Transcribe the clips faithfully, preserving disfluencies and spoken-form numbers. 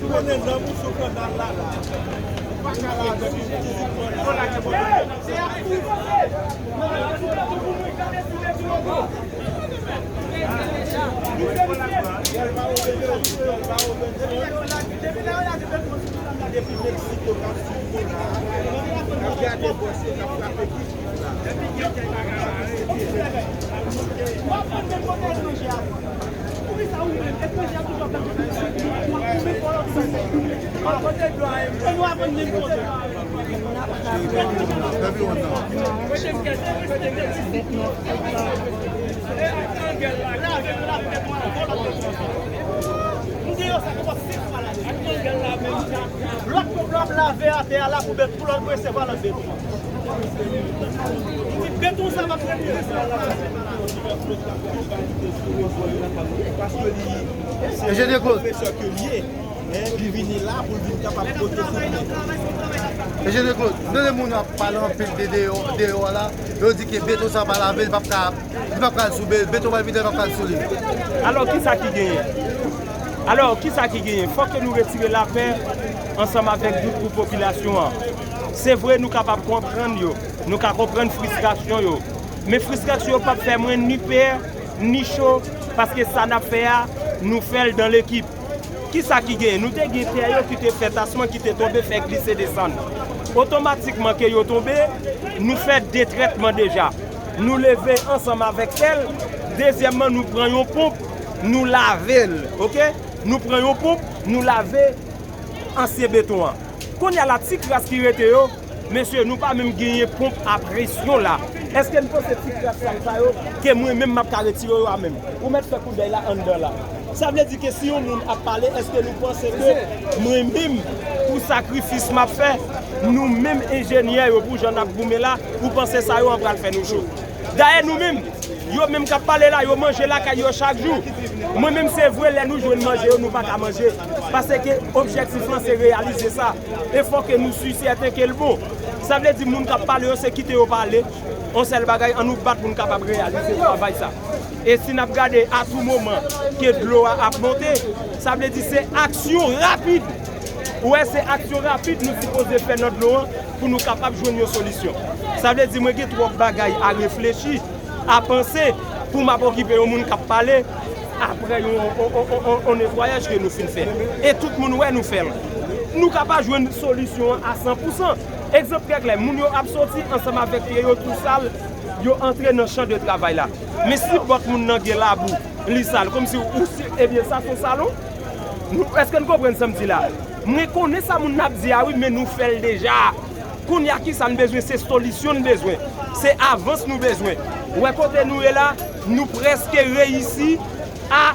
Ou konnen zanmi w sou kanal la la. Ou pa ka la avèk yon ti zip mwen la. Depi Meksiko k ap swiv nou la. N ap gade bò se k ap frape plis plis la. Lòt pèp la ap lave atè a la pou bèt, pou lòt resevwa lòt bèt. Ti beton sa va pran plis. Enjenyè Claude. Li vini la pou l vin kapab pote soutyen. Enjenyè Claude, m tande moun ap pale anpil de deyò, deyò a la. Yo di ke beton sa pa lave, li p ap ka, li p ap ka al sou be-, beton pral vide, li p ap ka al sou li. Alò, kisa ki genyen? Alò, kisa ki genyen? Fòk ke nou retire lapè ansanm avèk dout pou popilasyon an. Se vre, nou kapab konprann yo, nou ka konprann fristrasyon yo. Men fristrasyon yo p ap fè mwen ni pè, ni cho, paske sa n ap fè a, nou fè l dan lekip. Kisa ki genyen? Nou te gen tè yo ki te fè tasman, ki te tonbe, fè glise desann. Otomatikman ke yo tonbe, nou fè de trètman deja. Nou leve ansanm avèk tè l. Dezyèmman, nou pran yon ponp, nou lave l, oke? Nou pran yon ponp, nou lave ansyen beton an. Kounye a la, ti kras ki rete yo, mesye, nou pa menm genyen ponp a presyon la. Èske n panse ti kras sal sa yo, ke mwen menm m ap ka retire yo a menm? Ou mèt fè koudèy la anndan la. Sa vle di ke si yon moun ap pale, èske nou panse ke mwen menm, pou sakrifis m ap fè, nou menm enjenyè yo, pou jan n ap goumen la, ou panse sa yo an pral fè nou cho? Dayè nou menm, yo menm k ap pale la, yo manje lakay yo chak jou. Mwen menm, se vre, lè nou jwenn manje yo, nou pa ka manje. Paske objektif lan se reyalize sa. E fò ke nou si sèten ke l bon. Sa vle di moun k ap pale yo, se kite yo pale. Yon sèl bagay, ann nou bat pou n kapab reyalize travay sa. E si n ap gade a tou moman ke dlo a ap monte, sa vle di se aksyon rapid. Ou wè, se aksyon rapid nou sipoze fè nan dlo an pou nou kapab jwenn yon solisyon. Sa vle di mwen gen twòp bagay a reflechi, a panse, pou m ap okipe yon moun k ap pale apre yon, yon, yon, yon, yon netwayaj ke nou fin fè. E tout moun wè nou fè l. Nou ka pa jwenn solisyon an a san pou san. Egzanp trè klè, moun yo ap soti ansanm avèk pye yo tou sal, yo antre nan chan de travay la. Men si bòt moun nan gen labou, li sal, kòmsi ou si, ebyen, sa se yon salon? Nou, èske n konprann sa m di la? Mwen konnen sa moun nan ap di a wi, men nou fè l deja. Kounye a, kisa n bezwen? Se solisyon n bezwen. Se avans nou bezwen. Ou wè kote nou ye la, nou prèske reyisi a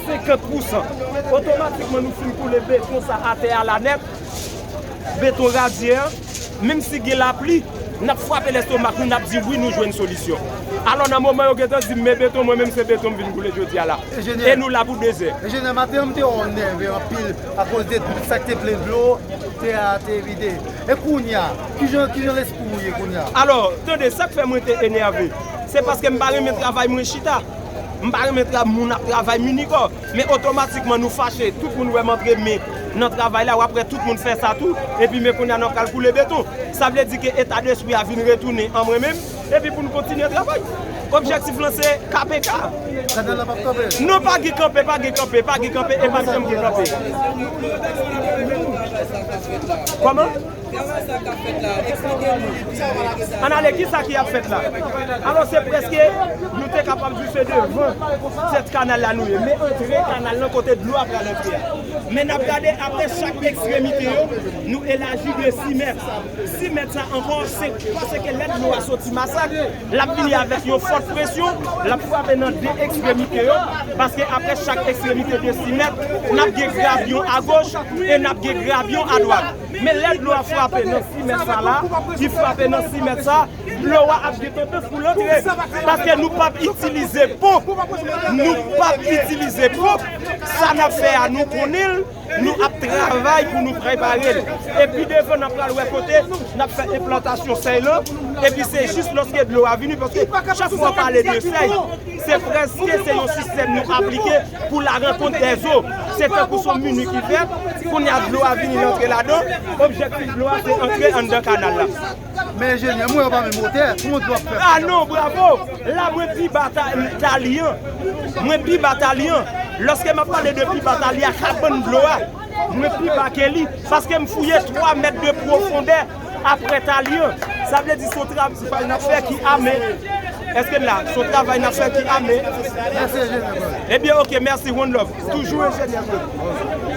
senkant pou san. Otomatikman, nou fin koule beton sa atè a la nèt. Beton radye an, menm si gen lapli, n ap frape lèstomak nou, n ap di wi, nou jwenn solisyon. Alò, nan moman yo gentan di m, men beton, mwen menm se beton m vin koule jodi a la. Enjenyè. E nou la pou dezè. Enjenyè, maten an, m te wè w nève anpil akoz de sa k te plen dlo, tè a te vide. E kounye a, kijan, kijan lespri w ye kounye a? Alò, tande, sa k fè mwen te enève, se paske m pa renmen travay mwen chita. M pa renmen tra-, moun ap travay minikò. Men otomatikman nou fache, tout moun wè m antre men nan travay la, w ap wè tout moun fè sa tou, epi men kounye a n ap pral koule beton. Sa vle di ke eta despri a vin retounen an mwen menm, epi pou n kontinye travay. Objektif lan se K P K. Kanal la p ap kanpe? Non, pa gen kanpe, pa gen kanpe, pa gen kanpe, e p ap janm gen kanpe. Kòman? Travay sa k ap fèt la, eksplike nou. Ann ale, kisa ki ap fèt la? Alò, se prèske, nou te kapab di se devan tèt kanal la nou ye. Men antre kanal nan kote dlo a pral antre a. Men n ap gade apre chak ekstremite yo, nou elaji de sis mèt. Sis mèt sa ankò, se paske lè dlo a soti Masak, l ap vini avèk yon fòt presyon, l ap frape nan de ekstremite yo, paske apre chak ekstremite de sis mèt, n ap gen grabyon agoch e n ap gen grabyon adwat. Men lè dlo a frape nan sis mèt sa la, ki frape nan sis mèt sa, Dlo a ap gen tandans pou l antre, paske nou p ap itilize ponp. Nou p ap itilize ponp. Sa n ap fè a, nou konnen l. Nou ap travay pou nou prepare l. E pi devan, n ap pral wè kote n ap fè enplantasyon sèy lan. Epi se jis lòske dlo a vini, paske chak fwa w pale de sèy, se prèske se yon sistèm nou aplike pou la rankont dè zo. Se tankou se yon mini ki fèt, kounye a dlo a vini, l antre ladan. Objektif dlo a se antre anndan kanal la. Men enjenyè, m wè yo pa menm wotè. Kòman dlo ap fè? Ah non, bravo! La, mwen pi ba ta- tali an. Mwen pi ba tali an. Lòske m ap pale de pi ba tali a, kabann dlo a, mwen pi ba ke li. Paske m fouye twa mèt de pwofondè apre tali an. Sa vle di se yon travay n ap fè ki ame. Èske n la? Se yon travay n ap fè ki ame. Mèsi, enjenyè Claude. Ebyen, oke, mèsi, one love. Toujou enjenyè Claude.